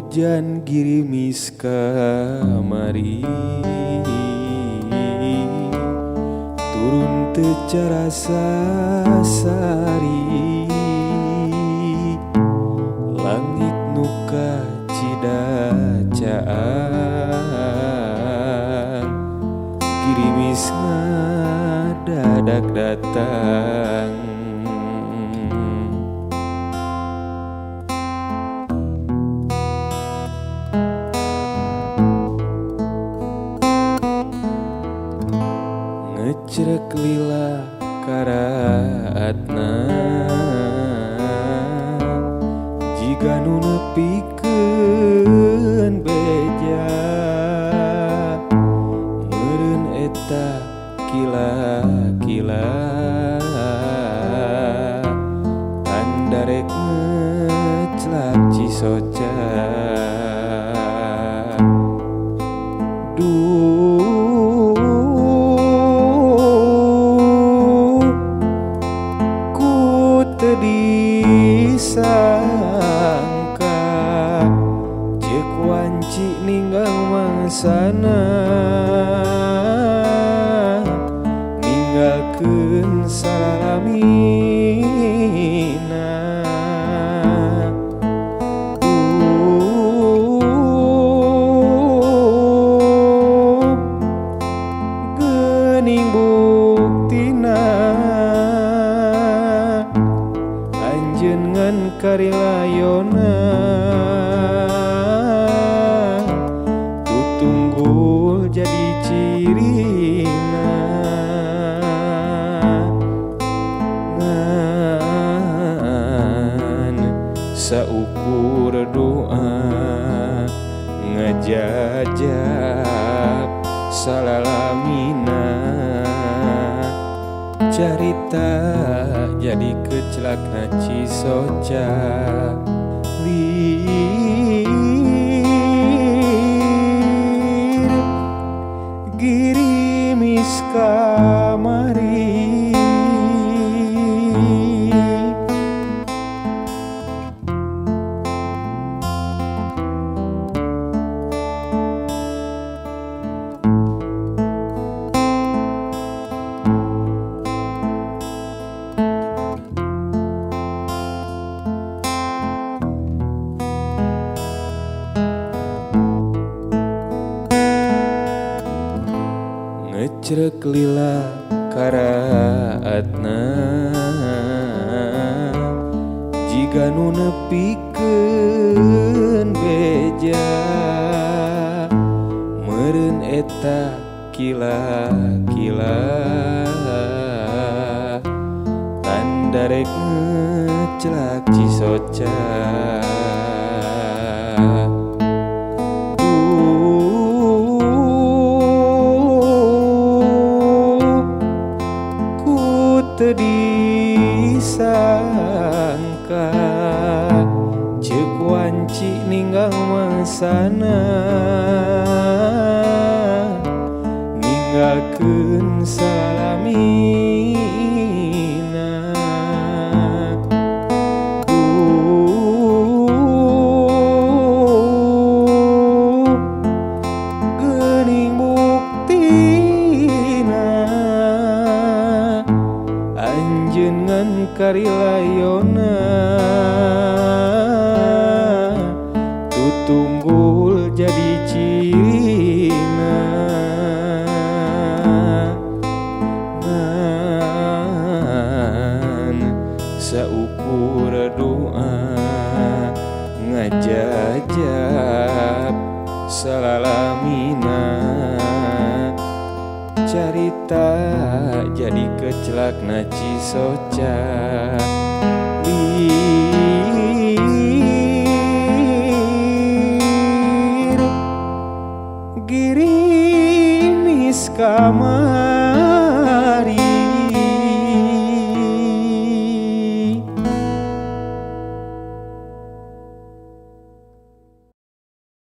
Hujan girimis kamari, turun teu carasa sari. Langit nu kacidacaan, girimis ngadadak datang. Ngecrek lila karaatna, jiga nu nepikeun beja. Meureun eta kila-kila, tanda rek ngeclak cisoca. Teu disangka ceuk wanci ninggal mangsana, ninggalkeun salamina. Geuning buktina anjeun ngan karilayona, tutunggul jadi cirina. Ngan saukur doa ngajajab salalamina, carita jadi kecelakna cisoca. Lir girimis kamari, ngecrek lila karaatna, jiga nu nepikeun beja. Meureun eta kila-kila, tanda rek ngeclak cisoca. Teu disangka ceuk wanci ninggal mangsana, ninggalkeun salamina. Geuning buktina anjeun ngan karilayona, tutunggul jadi cirina. Ngan saukur doa ngajajab salalamina, carita jadi kecelakna cisoca.